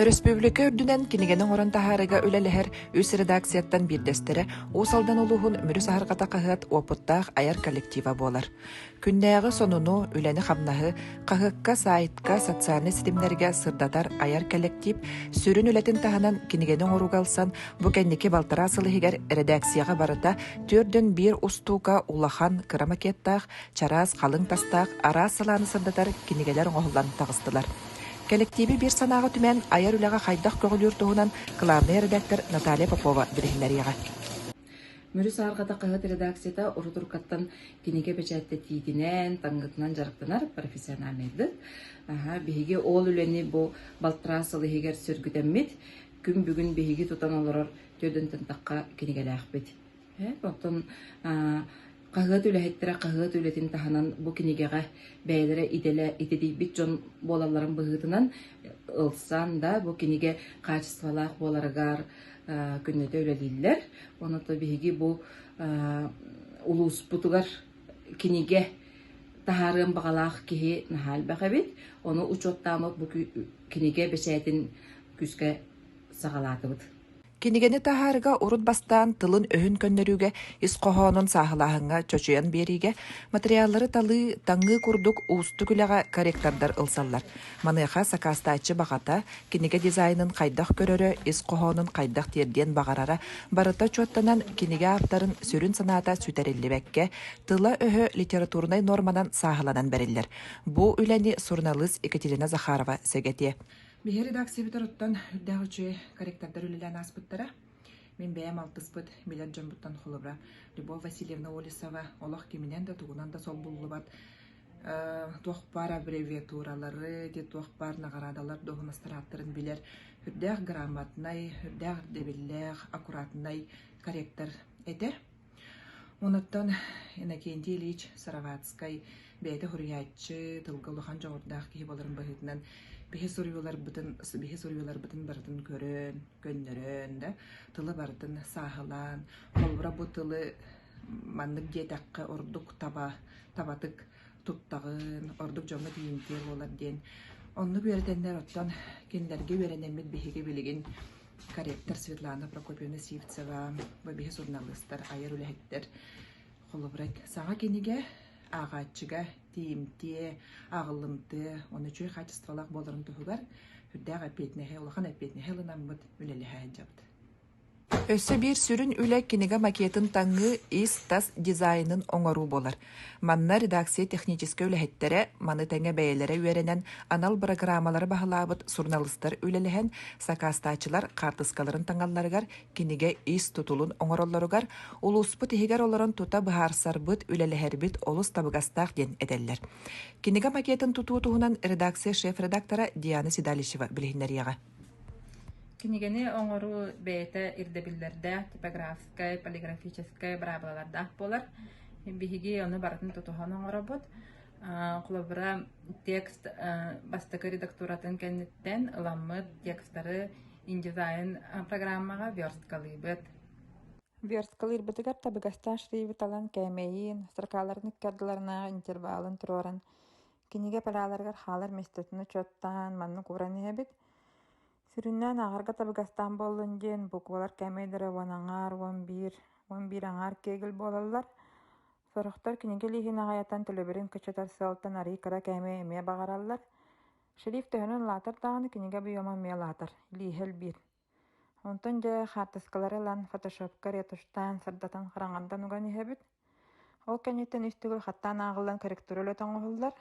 Өрөспүүбүлүкэ үрдүнэн кинигэни оҥорон таһаарыыга үлэлэһэр үс редакцияттан биирдэстэрэ Уус Алдан улууһун Мүрү саһарҕата хаһыат уопуттаах айар коллектива буолар. Күннээҕи сонуну, үлэни-хамнаһы хаһыакка, саайтка, социальнай ситимнэргэ сырдатар айар кэлэктиип сүрүн үлэтин таһынан кинигэни оҥорууга ылсан, бу кэнники балтараа сыл иһигэр эрэдээксийэҕэ барыта 41 устуука улахан, кыра макеттаах, чараас, халыҥ тастаах, араас салааны сырдатар кинигэлэр оҥоһуллан таҕыстылар. Кэлэктииби биир санааҕа түмэн, айар үлэҕэ хайдах көҕүлүүр туһунан кылаабынай эрэдээктэр Наталья Попова билиһиннэриэҕэ. Мүрү саарҕата хаһыат редакцията урут-уруккаттан кинигэ бэчээттэтиитинэн, таҥгытынан дьарыктанар профессиональнайдык. Аха, биһиги ол үлэни бу балтараа сыл иһигэр сөргүтэммит, күн бүгүн биһиги тутан олорор түөрдэнтэн тахха кинигэлээхпит. Оттон хаһыат үлэһиттэрэ хаһыат үлэтин таһынан бу кинигэҕэ бэйэлэрэ идэлэ идэтийбит дьон буолалларын быһыытынан ылсан да бу кинигэ хаачыстыбалаах буоларыгар күннэтэ үлэлииллэр. Онон биһиги бу улууспутугар кинигэ таһаарыан баҕалаах киһи наһаа элбэх эбит. Ону учуоттааммыт бу кинигэ бэчээтин күүскэ саҕалаатыбыт. Кинигэни таһаарыыга урут бастаан тылын-өһүн көннөрүүгэ, ис хоһоонун сааһылааһыҥҥа чочуйан биэриигэ, матырыйааллары талыы, таҥыы курдук уустук үлэҕэ корректордар ылсаллар. Маныаха сакаастааччы баҕата, кинигэ дизайнын хайдах көрөрө, ис хоһоонун хайдах тиэрдиэн баҕарара барыта учуоттанан, кинигэ ааптарын сүрүн санаата сүтэриллибэккэ, тыла-өһө литературнай нуорманан сааһыланан бэриллэр. Бу үлэни суруналыыс Екатерина Захарова сэгэтиэ. Биһи редакциябытыгар оттон үрдээх үчүгэй корректордар үлэлээн ааспыттара. Мин бэйэм алтыспыт билэр дьоммуттан холобура Любовь Васильевна Олесова олох киминэн да тугунан да солбуллубат туох баар аббревиатуралары, ити туох баар наҕараадалар дуоһунастар ааттарын билэр үрдээх грамотнай, үрдээх ирдэбиллээх, аккуратнай корректор этэ. Онуттан Иннокентий Ильич Сыроватскай бэйэтэ суруйааччы, тылга улахан дьоҕурдаах киһи буоларын быһыытынан биһи суруйууларбытын биһи суруйууларбытын барытын көрөн, көннөрөн да, тылы барытын сааһылаан, холобура бу тылы маннык диэтэххэ ордук таба, табатык туттаҕын, ордук дьоҥҥо тиийимтиэ буолар диэн. Оннук үөрэтэннэр оттон кинилэргэ үөрэнэммит биһиги билигин корректор Светлана Прокопьевна Сивцева, бу биһи суруналыыстар, айар үлэһиттэр холобура саҥа кинигэ ааҕааччыга тиийимтиэ, ааҕыллымтыа, уонна үчүгэй хаачыстыбалаах буоларын туһугар үрдээх эппиэтинэһи, улахан эппиэтинэһи ылынаммыт үлэлэһэ сылдьабыт. Өссө биир сүрүн үлэ кинигэ макетын таҥыы ис-тас дизайнын оҥоруу буолар. Манна редакция техническэй үлэһиттэрэ, маны тэҥэ бэйэлэрэ үөрэнэн анал бырагыраамалары баһылаабыт суруналыыстар үлэлэһэн, сакаастааччылар хаартыскаларын таҥалларыгар, кинигэ ис тутулун оҥороллоругар, улууспут иһигэр олорон тута быһаарсарбыт, үлэлэһэрбит олус табыгастаах диэн этэллэр. Кинигэ макетын тутуу туһунан редакция шеф-редактора Диана Седалищева билиһиннэриэҕэ. Кинигэни оҥоруу бэйэтэ ирдэбиллэрдээх типографскай, полиграфическай быраабылалардаах буолар. Биһиги ону барытын тутуһан оҥоробут. Холобура, текст бастакы редактуратын кэнниттэн ыламмыт текстары InDesign программаҕа версткалыыбыт. Версткалыырбытыгар табыгастаах шрифт талан кээмэйин, строкаларын ыккардыларынааҕы интервалын туруоран, кинигэ палааларыгар хаалар миэстэтин учуоттаан маннык ууран иһэбит. Сүрүннээн ааҕарга табыгастаах буоллун диэн буквалар кээмэйдэрэ уон аҥаар, 11, 11 аҥаар кегель буолаллар. Сорохтор кинигэ илииһин аҕыйатан төлөбүрүн кыччатар сыалтан арыый кыра кээмэйи эмиэ баҕараллар. Шрифт төһөнөн улаатар даҕаны кинигэ объема эмиэ улаатар, илииһэ элбиир. Онтон дьэ хаартыскалары ылан фотошопка ретушьтаан, сырдатан хараҥардан уган иһэбит. Ол кэнниттэн үс төгүл хаттаан ааҕыллан корректура үлэтэ оҥоһуллар.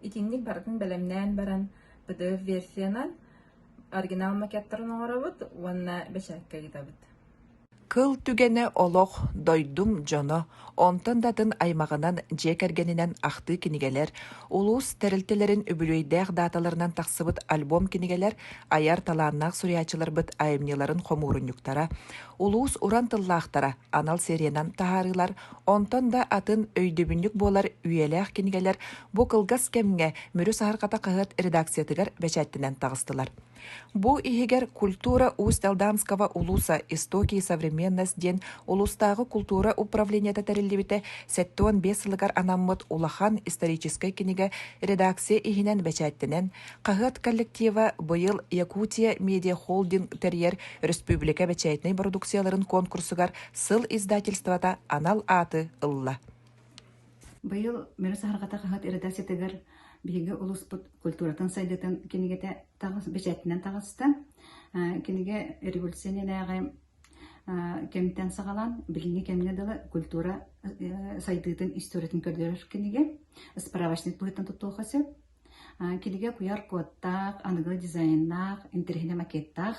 Итинник барытын бэлэмнээн баран PDF-версиянан оригинал макеттарын оҥоробут уонна бэчээккэ ыытабыт. Кыл түгэнэ олох, дойдум дьоно, онтон да атын аймаҕынан, дьиэ кэргэнинэн ахтыы кинигэлэр, улуус тэрилтэлэрин үбүлүөйдээх дааталарынан тахсыбыт альбом-кинигэлэр айар талааннаах суруйааччыларбыт айымньыларын хомуурунньуктара, улуус уран тыллаахтара анал сериянан таһаарыылар, онтон да атын өйдөбүнньүк буолар үйэлээх кинигэлэр бу кылгас кэмҥэ Мүрү саһарҕата хаһыат редакциятыгар бэчээттэнэн таҕыстылар. Бу иһигэр «Культура Усть-Алданского улуса. Истоки и современность» диэн улуустааҕы култуура управлениета тэриллибитэ 75 сылыгар анаммыт улахан историческай кинигэ редакция иһинэн бэчээттэнэн, хаһыат коллектива быйыл Якутия медиа-холдинг тэрийэр өрөспүүбүлүкэ бэчээтинэй бородууксуйаларын конкурсугар сыл издательствота анал ааты ылла. Быйыл Мүрү саһарҕата хаһыат редакциятыгар биһиги улууспут культуратын сайдыытын кинигэтэ таҕыс, бэчээтинэн таҕыста. Кинигэ революция иннинээҕи кэмтэн саҕалаан билиҥҥи кэмҥэ дылы культура сайдыытын историятын көрдөрөр кинигэ. Справочник быһыытынан туттуохха сөп. Кинигэ куйаар кодтаах, аныгы дизайннаах, интэриэһинэй макеттаах.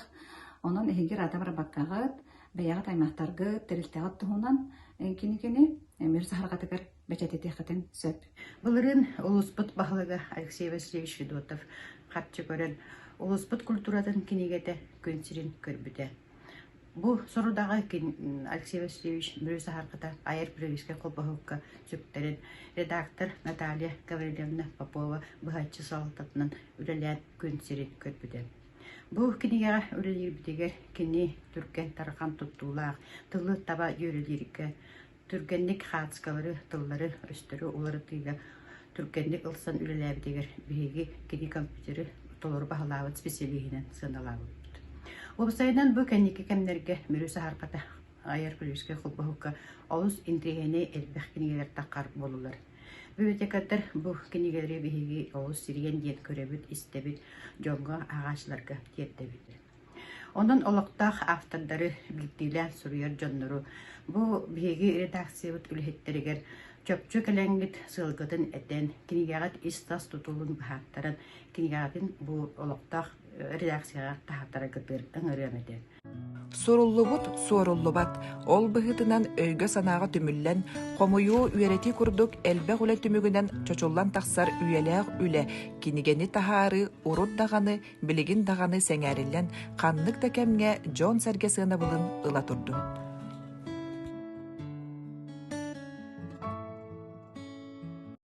Онон эһиги ыраата барбаккаҕыт, бэйэҕит аймахтаргыт, тэрилтэҕит туһунан кинигэни Мүрү саһарҕатыгар бэчээтэтиэххитин сөп. Былырыын улууспут баһылыга Алексей Васильевич Федотов харчы көрөн, улууспут культуратын кинигэтэ күн сирин көрбүтэ. Бу сорудаҕы Алексей Васильевич Мүрү саһарҕата айар педагогическай холбоһукка сүктэрэн, редактор Наталья Гаврильевна Попова быһаччы салалтатынан үлэлээн күн сирин көрбүтэ. Бу кинигэҕэ үлэлиирбитигэр кини түргэн тарҕан туттуулаах, тылы таба дьүөрэлииргэ, түргэнник хаацкалары, тыллары, өстөрү уларытыыга түргэнник ылсан үлэлээбитигэр биһиги кини компьютеры толору баһылаабыт специалиһинэн сыаналаабыппыт. Уопсайынан бу кэнники кэмнэргэ Мүрү саһарҕата айар педагогическай холбоһукка олус интэриэһинэй элбэх кинигэлэр таххар буоллулар. Библиотекардар бу кинигэлэри биһиги олус сирийэн диэн көрөбүт, истэбит, дьоҥҥо, ааҕааччыларга тиэрдэбит. Онон олохтоох автордары, билтиилээн суруйар дьоннору бу биһиги редакциябыт үлэһиттэригэр чопчу кэлэҥҥит сыалгытын этэн, кинигэҕит ис-тас тутулун быһааттаран, кинигэҕитин бу олохтоох редакцияҕа таһааттараргытыгар ыҥырыам этэ. Суруллубут суоруллубат, ол быһыытынан өйгө-санааҕа түмүллэн, хомуйуу, үөрэтии курдук элбэх үлэ түмүгүнэн чочуллан тахсар үйэлээх үлэ, кинигэни таһаарыы урут даҕаны, билигин даҕаны сэҥээриллэн, ханнык да кэмҥэ дьон-сэргэ сыанабылын ыла турдун.